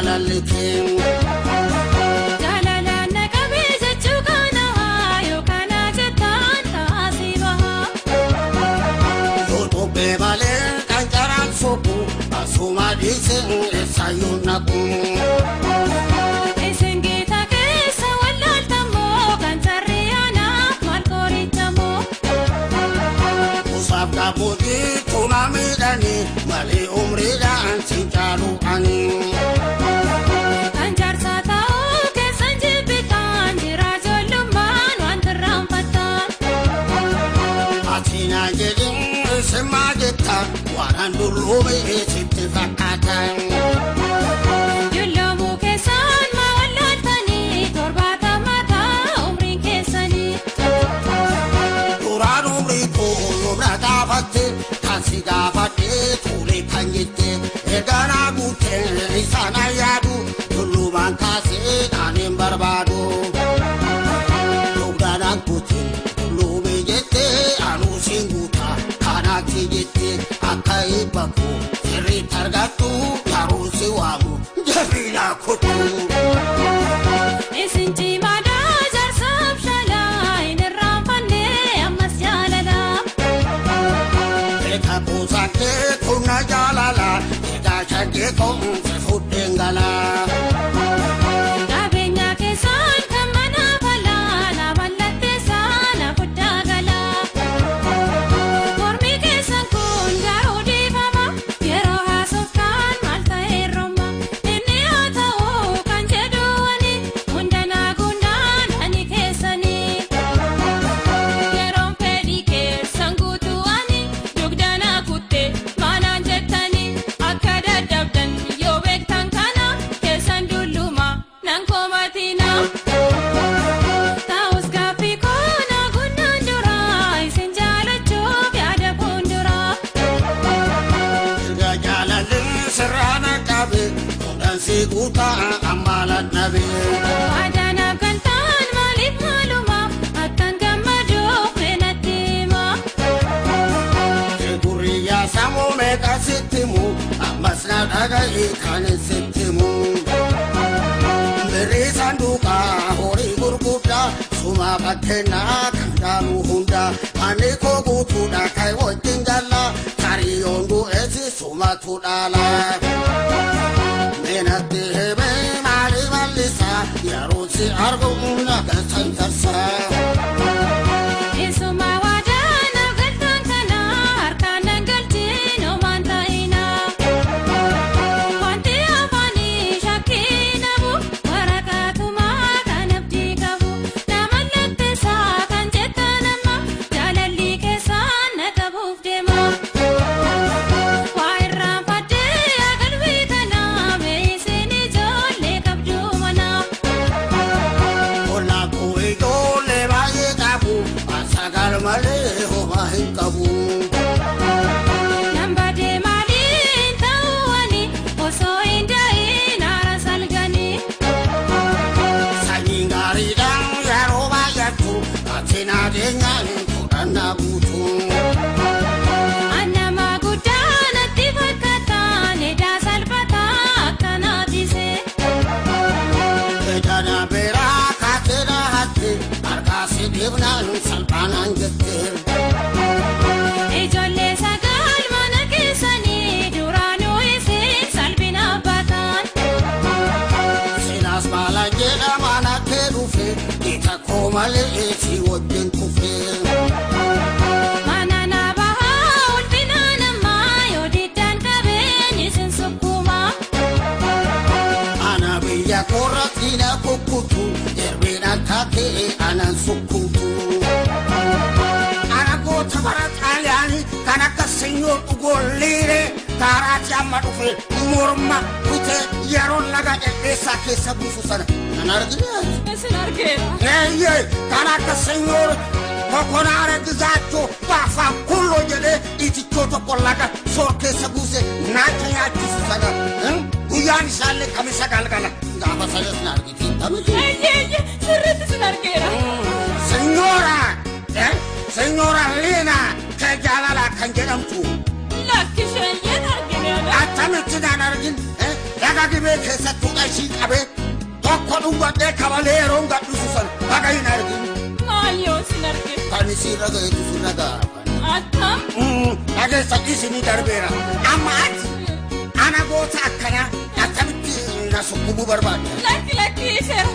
jaalalli kee. Jaalalaan na qabee jechuu kana yookaan jettaan taasii baha. Yoo malee kan caraan sobu asuma dhiisee eessayyuu naqu. Isin geeta keessa wallaaltamoo kan sarri anaaf maal qorichamoo? Usaaf qabuutii tuma miidhanii malee umriidhaan si caalu ani. Kan jaarsa ta'uu keessan jibbitaan jira ijoollummaan waan tirraanfattaan. Ati naan jedhin isin maa jetta waan dulluume sitti fakkaata. Julloomuu keessan maa wallaaltanii 70 ta'a umriin keessanii. Duraan umrii koo lubna gaafatte kan si gaafadhee tuule kan jette erga naa guuttee isaan yaadu tullumaan kaasee kan hin barbaadu. Dugdaan kutin tullume jettee anuu siin guuta kanaatti jettee akka eebba koo sirriitti argattu garuu si waamu jabiina kottu. Isin cimaadhaa jaarsaaf shalaa hin irraanfanne ammas jaalala. Egaa kuusaakkee kunna jaalala egaa shaggee koomse fudheen gala. Qabeenya keessan kan mana balaa na mallatteessaa na fudhaa gala. Mormi keessan kun garuu dhiifama yeroo haasoftaan maal ta'e rooma. Inni haa ta'uu kan jedhu ani hunda naa guunnaan ani keessanii. Yeroon fedhii keessan guutuu ani dugda naa kutte maanaan jettanii akka dadhabdan yoo beektan kana keessan dulluma nan komatina. Ta'us gaaffii koo na guunnaan dura isin jaalachuuf yaada fuuldura. Erga jaalalli sirraana qabe kudhan si guutaa amma ladhabe. Waadaanaaf galtaan maaliif maaluma akkan gammaduuf natti hima. Gurriyaa sammuu meeqa sitti himu ammas na dhaga'i kan sitti himu. Birrii sanduuqaa horii gurguddaa suma bakkeenaa kan dhaalu hunda ani koo guutuudha kan wajjin jalla tariyoon du'eesi sumatu dhaala. Meenatti himee maali bal'isa yeroo si argu nagaan tarsa. Isuma waadaanaaf galtaan kana harkaan nan galchiin homaan ta'ina. Wanti afaanii shakkii namu waraqaatumaa kan abdii qabu. Na mallatteessaa kan jettan amma jaalalli keessaan na qabuuf deema. Waa irraanfadhee yaa qalbii kana mee isin ijoollee qabdu mana. Qonnaa koo ijoollee baay'ee qabu sagal malee homaa hin qabu. Nan badee maaliin ta'uu ani osoo hin da'iin haara salganii. Sanyiin gaariidhaan yeroo baay'attu ati naadeenyaan fudhannaa guutu. Annama guddaa natti fakkaatan edaa salphataa akkanaatise. Ejana biraa kaatee dhahatte harkaa si dhiibnaan salphaanaan jette. Ijoollee sagal mana keessanii duraanuu isin salphina baatan. Sinaas maala jedhama na kee dhufe ita koo malee si wajjin kufe. Mana na bahaa ulfina namaa yoo diddaan qabeen isin sukkuma. Ana biyya korratti na kukkutu derbeen akka kee anan sukkutu. Ana goota bara xaaliyaanii kan akka sinyoon dhugoolliire kaaraatti amma dhufe morma kutee yeroo laga dhedheessaa keessa buusu sana nan argine. Isin argeera. Eeyyee kan akka sinyoon kokonaare gizaachoo baafaan kulloo jedhee itichoo tokko laga soor keessa buuse naacha nyaachisu sana guyyaan isaallee kamisa galgala gaafa sanas na argitiin tamiti. Eeyyee sirriitti isin argeera. Signora, Signora Lina kee jaalala kan jedhamtu. Lakki isheen argine. Attamitti naan argin? Laga Gibee keessatti hudha ishii qabee tokko dhungadhee kabalee yeroon gadhiisu sana baga hin argin. Maal yoo sin arge? Kan isiirra ga'eetu sirra ga'a. Attam? Dhageessa, isinii darbeera. Amma ati ana goota akkanaa akkamitti na sukkubuu barbaadda? Lakki, lakki, seera.